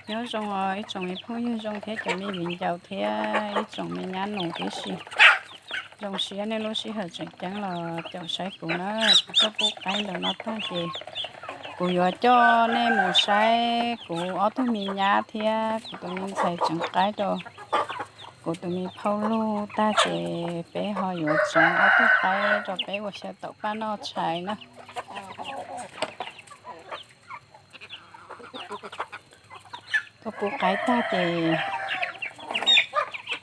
Nyob zoo os ib tsoom me phooj ywg zoo thiab cov me viv ncaus thiab ib tsoom me nyab nus tib si. Zoo siab nej lub sij hawm tseem ceeb los caum saib kuv na, kuv tuaj pub qaib ntawm no tag ces kuv yuav coj nej mus saib kuv ob tug me nyab thiab kuv tus me ntxhais tseev qaib rau kuv tus me phauj lug tag ces peb ho yuav tseev ob tug qaib rau peb ua xyaw taum paj noj tshais na. Tuaj pub qaib tag ces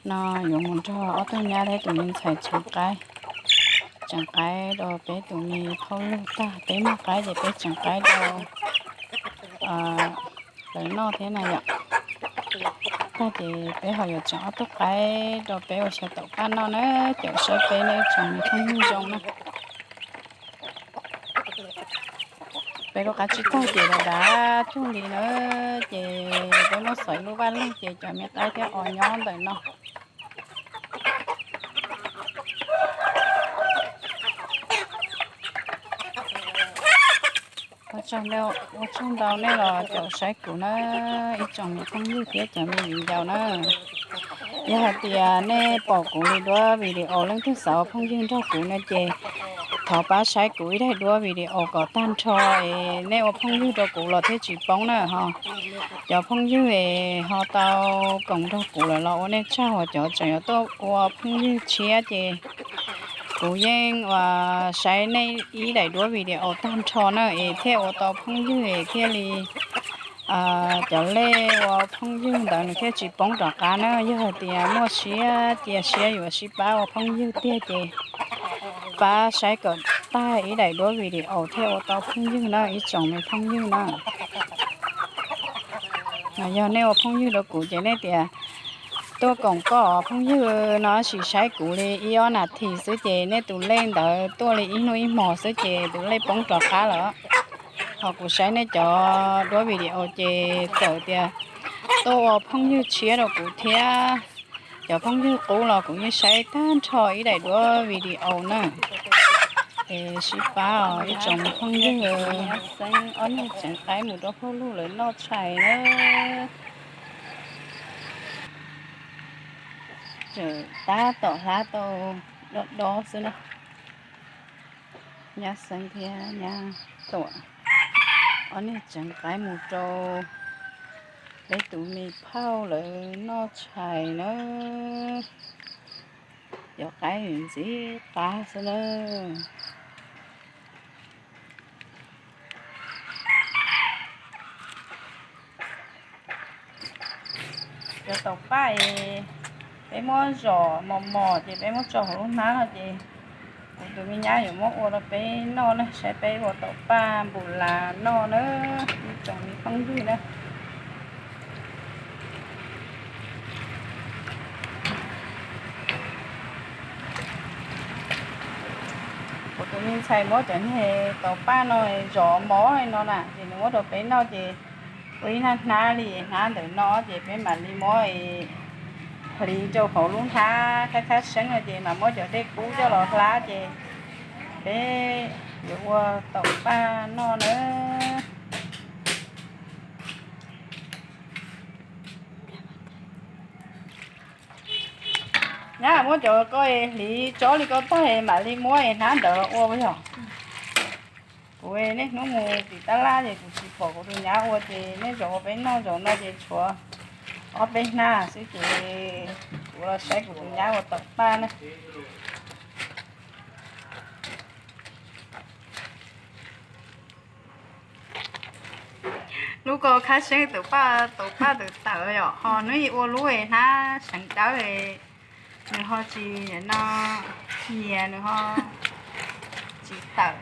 no yuav mus nrog ob tug nyab thiab tus me ntxhais tseev qaib, tseev qaib rau peb tus me phauj lug tag, peb muaj qaib ces peb tseev qaib rau lawv noj thiab na yom. Tag ces peb ho yuav tseev ob tug qaib rau peb ua xyaw taum paj noj na, caum saib peb nej tsoom me phooj ywg zoo na. Peb lub qab tsib taug ces dav dav cuag li na, ces peb muab xov ib lub vaj lug ces cov me qaib thiab os nyob ntawm no. Ua tsaug ntau nej los caum saib kuv na, ib tsoom me phooj ywg thiab cov me viv ncaus na. Yog hais tias nej pom kuv li duab video leej twg xav ua phooj ywg nrog kuv no ces thov pab saib kuv ib daim duab video kom tag nrho es nej ua phooj ywg rau kuv los thiaj tsis poob na ho. Cov phooj ywg es ho tau koom nrog kuv lawm los ua nej tsaug, cov tseem yuav tuaj ua phooj ywg tshiab ces kuv yeej ua saib nej ib daim duab video tag nrho na es thiaj ua tau phooj ywg es thiaj li cov lej ua phooj ywg ntawd nws thiaj tsis poob rov qab na. Yog hais tias muaj siab cia siab yuav sib pab ua phooj ywg tiag ces pab saib kom tag ib daim duab video thiaj ua tau phooj ywg na ib tsoom me phooj ywg na. Yog nej ua phooj ywg rau kuv ces nej tias tuaj koom koj phooj ywg no tab sis saib kuv li ib ob nas this xwb ces nej tus lej ntawd tuaj li ib hnub ib hmos xwb ces tus lej poob rov qab lawm. Ho kuv saib nej cov duab video ces txawm tias tuaj ua phooj ywg tshiab rau kuv thiab. Cov phooj ywg qub los kuv yeej saib tag nrho ib daim duab video na. Es sib pab os ib tsoom phooj ywg. Xeeb ob niag tseev qaib mus rau phauj lug lawv noj tshais na. Tseem tab tom hlab tau dob dob xwb na. Nyab Xeeb thiab nyab Tuam ob niag tseev qaib mus rau peb tus me phauj lawv noj tshais na. Cov qaib ntxim qab xwb na. Cov taum paj es peb muab zom mos mos ces peb muab tso hauv lub hnab no ces kuv tus me nyab yuav muab ua rau peb noj na, saib peb ua taum paj npum las noj na, ib tsoom me phooj ywg na. Kuv tus me ntxhais muab cov niag taum paj no zom mos no na ces nws muab rau peb noj ces ua ib hnab hnab li, hnab ntawm no ces peb mam li muab hliv rau hauv lub hnab khab khab seeb no ces mam muab cov dej kub coj los hlab ces peb yuav ua taum paj noj na. Nyab muab cov ko hliv tsob li ko tag mam li muab hnab ntawd los ua yog. Kuv niaj hnub mus tim tab laj ces kuv tsis pom kuv tus nyab ua ces nej zov ua peb noj, zaum no ces tshuav ob peb hnab xwb ces kuv los saib kuv tus nyab ua taum paj na. Lub ko khab seeb taum paj, taum paj tawm tawm yom, ho hnub ib ua lub hnab seev dawb, nws ho tsis no nyias, nws ho tsis tawm.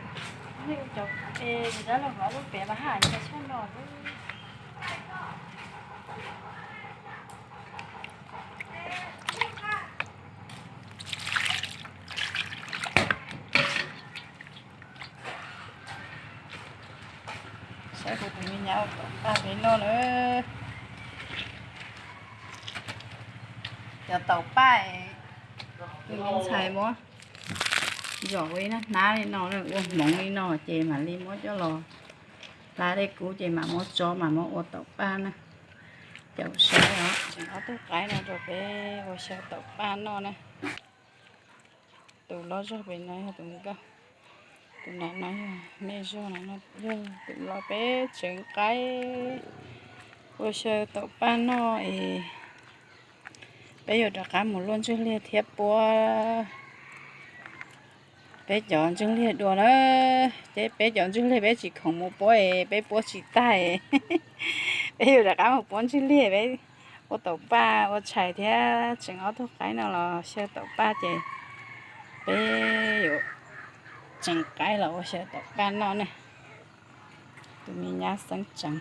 Saib kuv tus me nyab ua taum paj peb noj na. Cov taum paj tus me ntxhais muab zom ua ib hnab li no, ua hmoov li no ces mam li muab coj los hlab dej kub ces mam muab tso mam muab ua taum paj na. Caum sawv os, tseem ob tug qaib no rau peb ua xyaw taum paj noj na. Tus loj zog pem no yog tus nkauj, tus nam no yog me zog no, yog tus loj. Peb tseem qaib ua xyaw taum paj noj es peb yuav rov qab mus luaj ntswg liag thiab puab peb cov ntswg liag dua na. Ces peb cov ntswg liag peb tsis khoom mus puab es peb puab tsis tag. Peb yuav rov qab mus puab ntswg liag, peb ua taum paj ua tshais thiab. Tseem ob tug qaib no los xyaw taum paj ces peb yuav tseem qaib los ua xyaw taum paj noj ne. Tus me nyab xeeb tseev.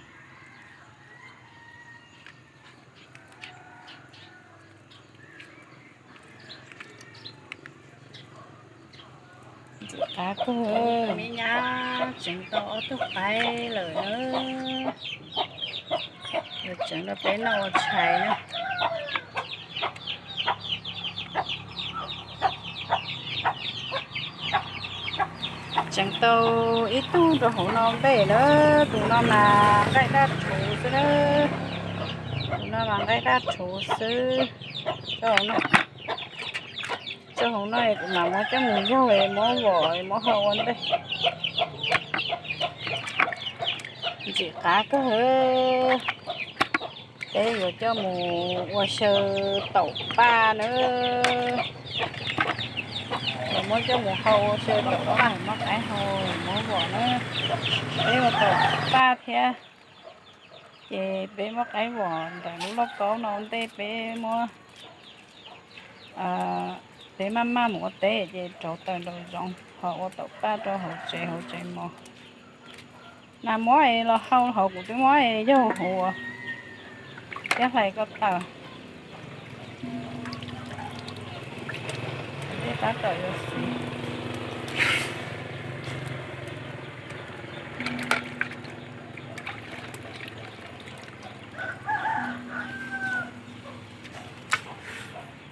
Ntxim qab kawg, me nyab tseev tau ob tug qaib lawm na. Yuav tseev rau peb noj ua tshais na. Tseem tau ib tug rau hauv no npej na, tus no mas nqaij daj rhuv xwb na. Tus no mas nqaij daj rhuv xwb. Tso hauv no kuv mam muab coj mus yaug es muab vom es muab hau ua ntej. Ntxim qab kawg. Peb yuav coj mus ua xyaw taum paj na. Yuav muab coj mus hau ua xyaw taum paj, muab qaib hau muab vom na. Peb ua taum paj thiab. Ces peb muab qaib vom ntawm lub lauj kaub no ua ntej, peb muab, peb maj maj mus ua teb ces rauv taws nraum zoov ho ua taum paj rau hauv tsev hauv tsev mov. Nas muab es los hau hauv, kuv twb muab es yaug hauv thiab hlais ko taw. Peb tab tom yuav siv.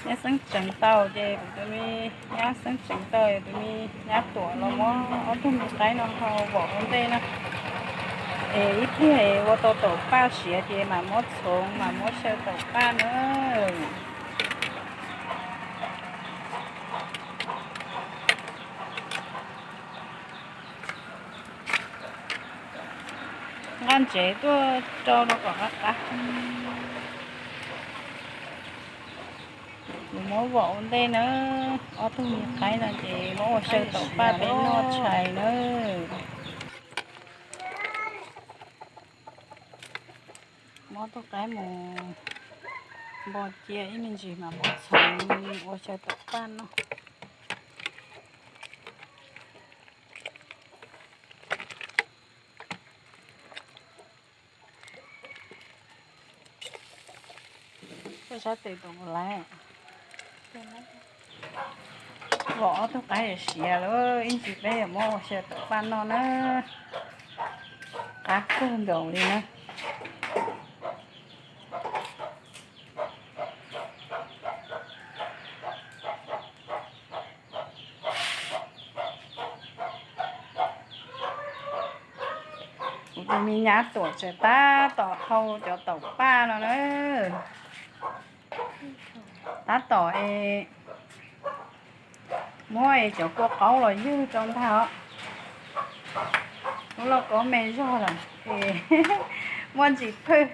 Nyab xeeb tseev tau ces kuv tus me nyab xeeb tseev tau, tus me nyab tuam los muab ob tug me qaib no hau vom ua ntej na. Es ib pliag ua tau taum paj siav ces mam muab txhoov mam muab xyaw taum paj na. Nqa ntsev tuaj rau rau kom qab qab. Kuv muab vom ua ntej na, ob tug me qaib no ces muab ua xyaw taum paj peb noj tshais na. Muab tug qaib mus npo cia ib me ntsis mas muab txhoov ua xyaw taum paj noj. Koj sab tes tus laiv. Vom ob tug qaib siav lawm, ib ntsis peb yuav muab ua xyaw taum paj noj na. Qab kawg nkaus li na. Kuv tus me nyab tuam tseem tab tom hau cov taum paj no na. Tab tom es muab es cov kua qaub los ywg rau ntag os. Lub lauj kaub me zog lawm es muaj ntsis phwj.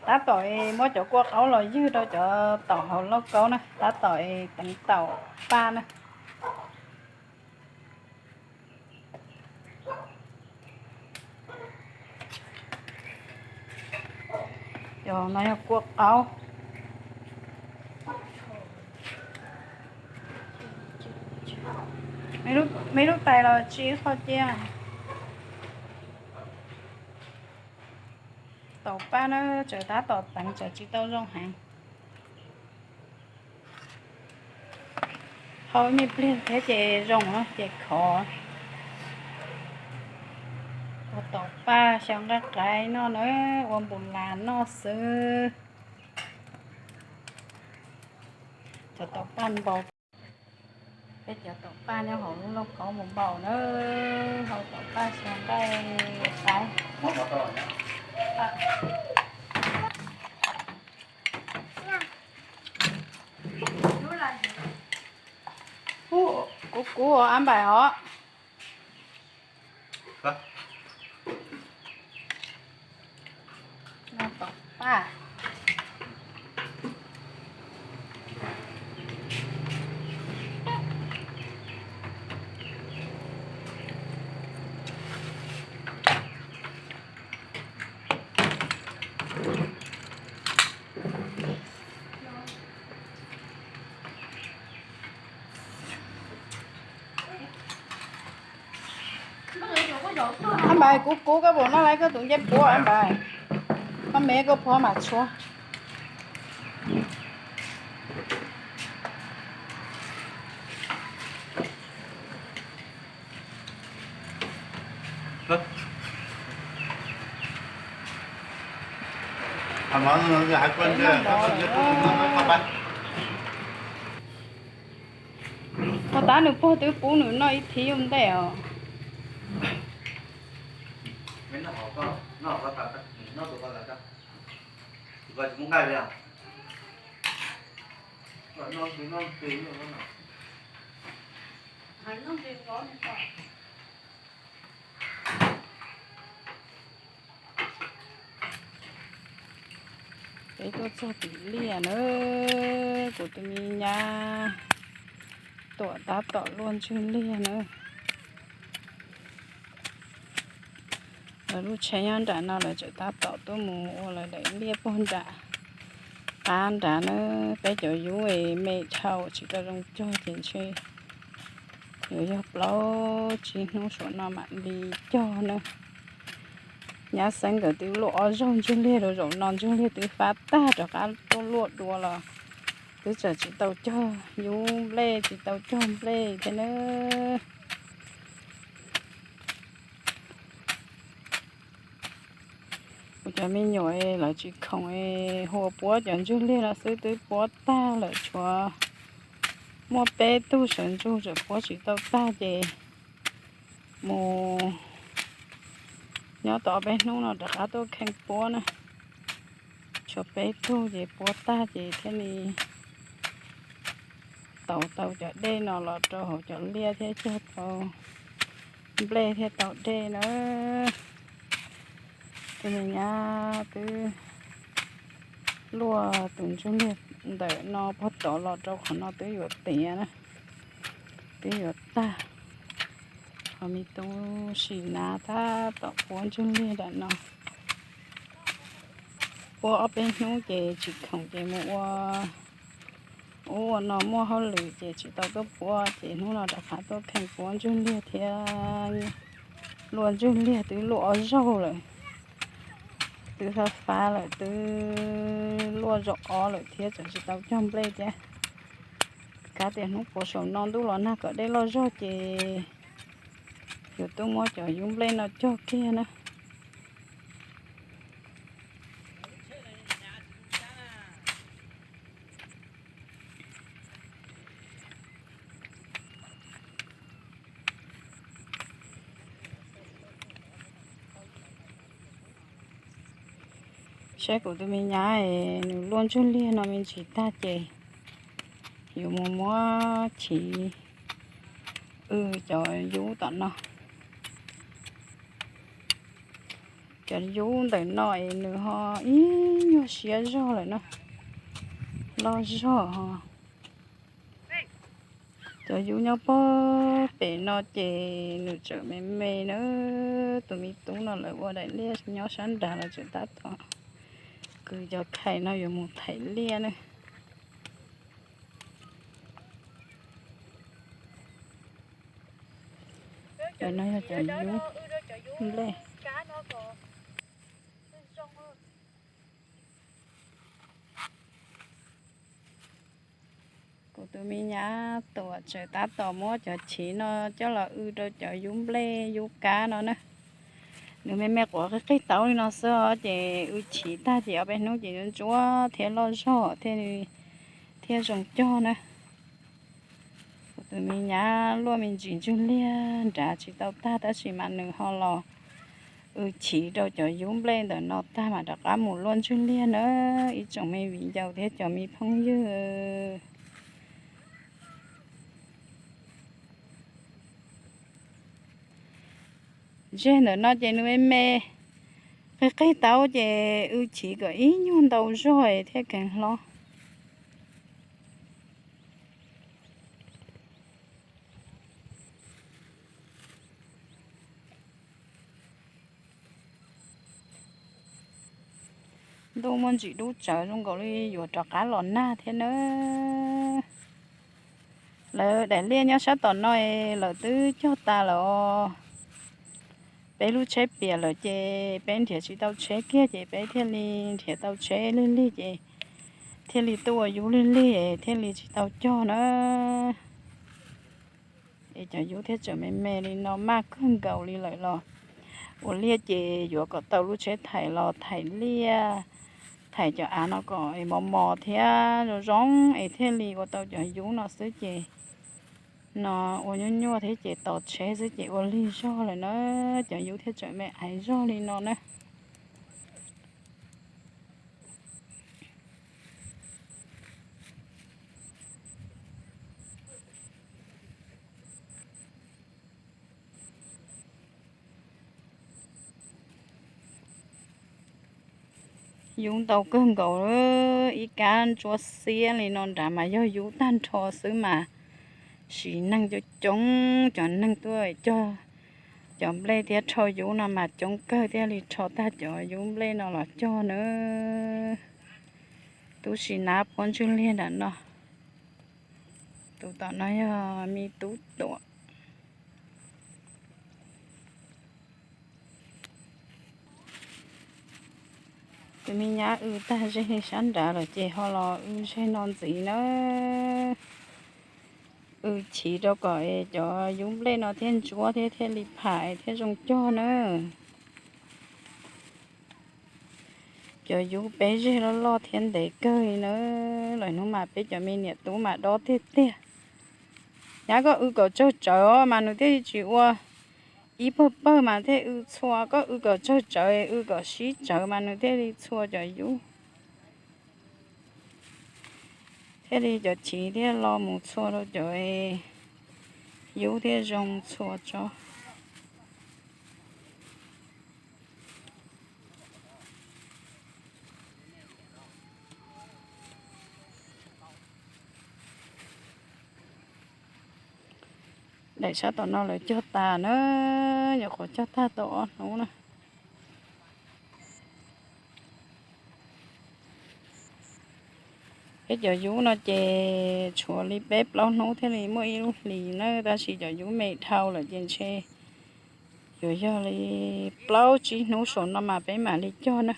Tab tom es muab cov kua qaub los ywg rau cov taum hauv lauj kaub na, tab tom es teev taum paj na. Cov no yog kua qaub. Me lub tais los tsis qhov cia. Taum paj na, tseem tab tom teev tseem tsis tau zoo heev. Hau me pliag thiab ces zoo na ces khov. Ua taum paj xyaw nqaij qaib noj na, ua npum las noj xwb. Cov taum paj npau, peb cov taum paj nyob hauv lub lauj kaub mus npau na, hau taum paj xyaw nqaij Kuv kuv os, Ab Npaim os. Ab Npaim, kuv kuv koj puas noj lawm koj tus ncej puab Ab Npaim? Koj me koj phob mas tshuab. Puag ta nws puag twb pub nws noj ib thib ua ntej os. Peb tuaj txog tim liaj na, kuv tus me nyab Tuam tab tom luaj ntswg liaj na. Lawv lub tsheb nyob nram no lawv tseem tab tom tuaj mus ua lawv daim liaj puag nram qab nrad na. Peb cov yub es me dhau tsis tau zoo cog ces ntshe yuav yog plaub tsib hnub saum no mam li cog na. Nyab Xeeb nkawd twb luaj ob zaug ntswg liaj rau zaum no, ntswg liaj twb fab tag rov qab tuaj luaj dua los twb tseem tsis tau cog yub nplej, tsis tau cog nplej thiab na. Kuv cov me nyuam lawv tsis khoom es hu ua puab cov ntswg liaj no xwb twb puab tag lawm, tshuav muaj peb tug sawv ntsug tseem puab tsis tau tag ces mus nyob tau ob peb hnub no rov qab tuaj kheej puab na. Tshuav peb tug ces puab tag ces thiaj li tau tau cov dej no los rau hauv cov liaj thiab cog tau nplej thiab tau dej na. Tus me nyab twb luaj tus ntswg liaj ntawm no puag tod los rau qhov no twb yuav tiav na, twb yuav tag. Ho me tub Sim Nab tab tom puab ntswg liaj nram no. Puab ob peb hnub ces tsis khoom ces mus ua ub ua no muaj hauj lwm ces tsis tau tuaj puab ces hnub no rov qab tuaj kheej puab ntswg liaj thiab. Luaj ntswg liaj twb luaj ob zaug lawm, twb fab fab lawm, twb luaj zaum ob lawm thiab tseem tsis tau cog nplej thiab. Kav tias hnub puav saum no ntuj los nag kom dej loj zog ces yuav tuaj muab cov yub nplej no cog kiag na. Saib kuv tus me nyab es nws luaj ntswg liaj no me ntsis tag ces yuav mus muab chiv w cov yub tom no. Cov yub ntawm no es nws ho ib nyuag siab zog lawm na, loj zog ho. Cov yub nyob puag pem no ces nws tseem me me na. Tus me tub no lawv ua daim liaj nyob sab nrad lawv tseem tab tom kwv cov khais no yuav mus thaim liaj na. Cov no yog cov yub nplej. Kuv tus me nyab Tuam tseem tab tom muab cov chiv no coj los w rau cov yub nplej yub kab no na. Nws me me quav qig qig taub li no xwb os, ces w chiv tag ces ob peb hnub ces ntsuab thiab loj zog thiaj, thiaj zoo cog na. Kuv tus me nyab luaj me ntsis ntswg liaj nrad tsis tau tag tab sis mas nws ho los Wb chiv rau cov yub nplej ntawm no tag mas rov qab mus luaj ntswg liag na, ib tsoom me viv ncaus thiab cov me phooj ywg. Zej ntawm no ces nws me me, qig qig taub ces wb chiv kom ib nyuag ntau zog thiaj kheev hlob. Ntuj muaj ntsis dub tsawv zoo nkaus li yuav rov qab los nag thiab nawb. Lawv daim liaj nyob sab tom no lawv twb cog tas lawm os. Peb lub tsheb piam lawm ces peb nrhiav tsis tau tsheb kiag ces peb thiaj li nrhiav tau tsheb lig lig ces thiaj li tuaj ua yub lig lig thiaj li tsis tau cog na. Es cov yub thiaj tseem me me li no maj kawg nkaus li lawm los. Ua liaj ces yuav kom tau lub tsheb thaiv los thaiv liaj, thaiv cov av no kom es mos mos thiab zoo zoo es thiaj li ua tau cov yub no xwb ces no ua nyuaj nyuaj thiab ces tos tsheb xwb ces ua lig zog lawm na. Cov yub thiaj tseem me aiv zog li no na. Yub ntau kawg nkaus, ib kab ntsuab xiab li no nrad mas yog yub tag nrho xwb mas sim neeg coob coob, cov neeg tuaj cog cov nplej thiab rho yub no mas coob kawg thiaj li rho tag cov yub nplej no los cog na. Tub si nab puab ntswg liag nram no. Tus tom no yog me tub tuam. Tus me nyab w tag zeg sab nrad lawm ces ho los w zeg no ntxiv na. W chiv rau kom es cov yub nplej no thiaj ntsuab thiab thiaj li pham thiab zoo cog na. Cov yub peb zeg loj loj thiab ntev kawg li na. Lawm hnub mas peb cov me niam tub mas dob tiag tiag. Nyab koj w kom tsawg tsawv os mas nws thiaj li tsis ua ib pawg pawg mas thiaj w txhua, koj w kom tsawg tsawv, w kom sib tsawv mas nws thiaj li txhua cov yub. Thiaj li cov chiv thiaj lo mus txhua rau cov yub thiaj zoo txhua tso. Daim sab tom no lawv cog tas na, nyuam qhuav cog tag tau ob hnub na. Peb cov yub no ces tshuav li peb plaub hnub thiaj li muaj ib lub hlis na, tab sis cov yub me dhau lawm ces ntshe yuav yog li plaub tsib hnub saum no mas peb mam li cog na.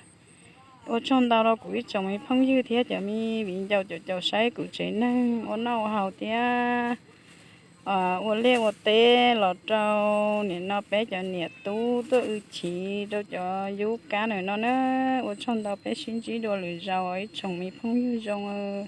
Ua tsaug ntau rau kuv ib tsoom me phooj ywg thiab cov me viv ncaus caum caum saib kuv tsev neeg ua noj ua haus thiab ua liaj ua teb los rau nim no peb cov niam tub tuaj w chiv rau cov yub kab ntawm no na. Ua tsaug ntau, peb sib ntsib dua lwm zaus ib tsoom me phooj ywg zoo.